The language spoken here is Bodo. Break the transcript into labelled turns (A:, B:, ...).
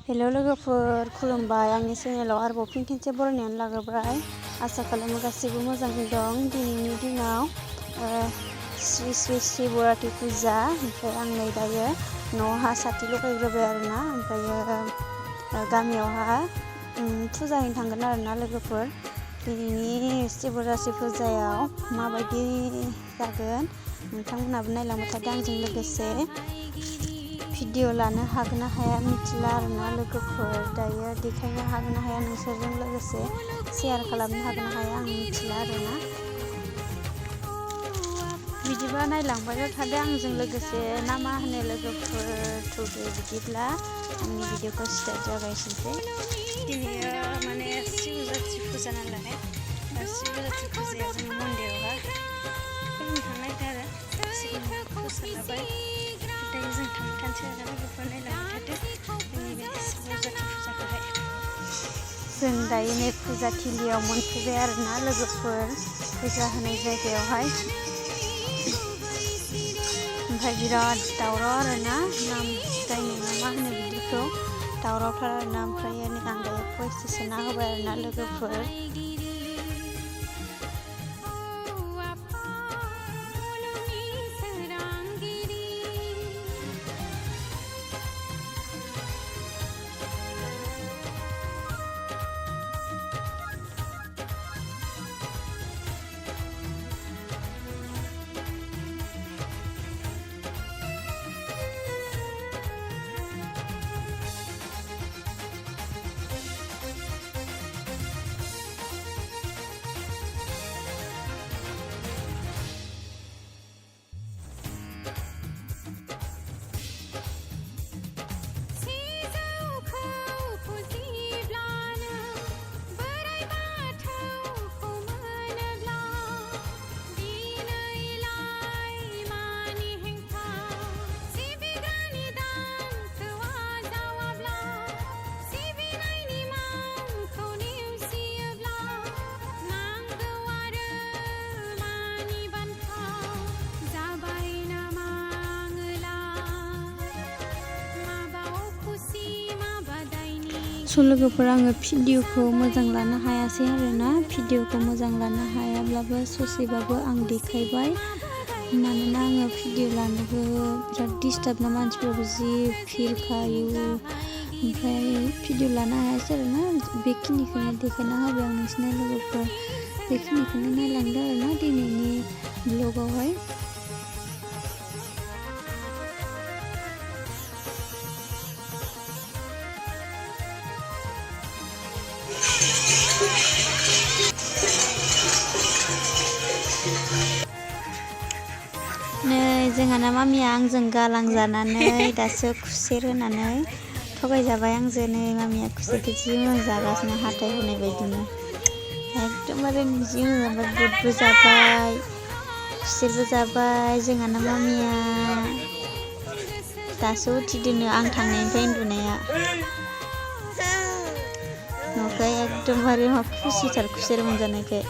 A: हेलो लोगोफोर खुलुमबाय आंनि चेनेलाव आरोबाव फिन खेनसे बरायनानै लाग्रोबाय आसा खालामो गासैबो मोजाङै दं। दिनैनि दिनाव श्री श्री शिवरात्रि पुजा ओमफ्राय आं नै दायो न'आवहा साथि लगायग्रोबाय आरोना ओमफ्रायो गामियावहा फुजा हैनो थांगोन आरोना लोगोफोर। दिनैनि शिवरात्रि पुजायाव माबायदि जागोन नोंथांमोनाबो नायलांबाय थादो आंजों लोगोसे। भिडिअ लानो हागोन ना हाया मिथिला आरोना लोगोफोर, दायो देखायनो हागोन ना हाया नोंसोरजों लोगोसे शेयार खालामनो हागोन ना हाया आं मिथिला आरोना। बिदिबा नायलांबाय थादो आंजों लोगोसे ना मा होनो लोगोफोर। थौदो बिदिब्ला आंनि भिडिअखौ स्टार्ट जागायसै। दिनै माने शिवरात्रि फुजा नालाय शिवरात्रि फुजायाव जों मन्दिरावहा खुलुमनो थांनाय आरो सिगां फोसाबलाबाय दायो जों थांबाय थानोसै आरो लोगोफोर नायलांबाय थादो जोंनि बे शिवरात्रि फुजाखौहाय। जों दायो नै फुजा थिलियाव मोनफैबाय आरोना लोगोफोर, फुजा होनाय जायगायावहाय। ओमफ्राय बिराद दावराव आरोना, नाम गायनाय ना मा होनो बिदिखौ, दावरावथार आरोना। ओमफ्रायो नै आं दायो भइस सोना होबाय आरोना लोगोफोर। लोगोफोर आङो भिडिअखौ मोजां लानो हायासै आरोना। भिडिअखौ मोजां लानो हायाब्लाबो ससेबाबो आं देखायबाय, मानोना आङो भिडिअ लानोबो बिराद डिस्टार्ब ना, मानसिफोराबो जि भिरखायो। ओमफ्राय भिडिअ लानो हायासै आरोना, बेखिनिखौनो देखायना होबाय आं नोंसिनि लोगोफोर। बेखिनिखौनो नायलांदो आरोना दिनैनि ब्लगावहाय। नै जोंहाना मामिया आंजों गालां जानानै दासो खुसेर होनानै थगायजाबाय आंजों। नै मामिया खुसेरखौ जि मोजां जागासिनो, हाथाय होनाय बायदिनो एकदमबारे जि मोजां। बुटबो जाबाय, खुसेरबो जाबाय जोंहाना मामिया। दासो उथिदोनो आं थांनायनिफ्राय उन्दुनाया। न'खाय एकदमबारे मा खुसिथार खुसेर मोनजानायखाय।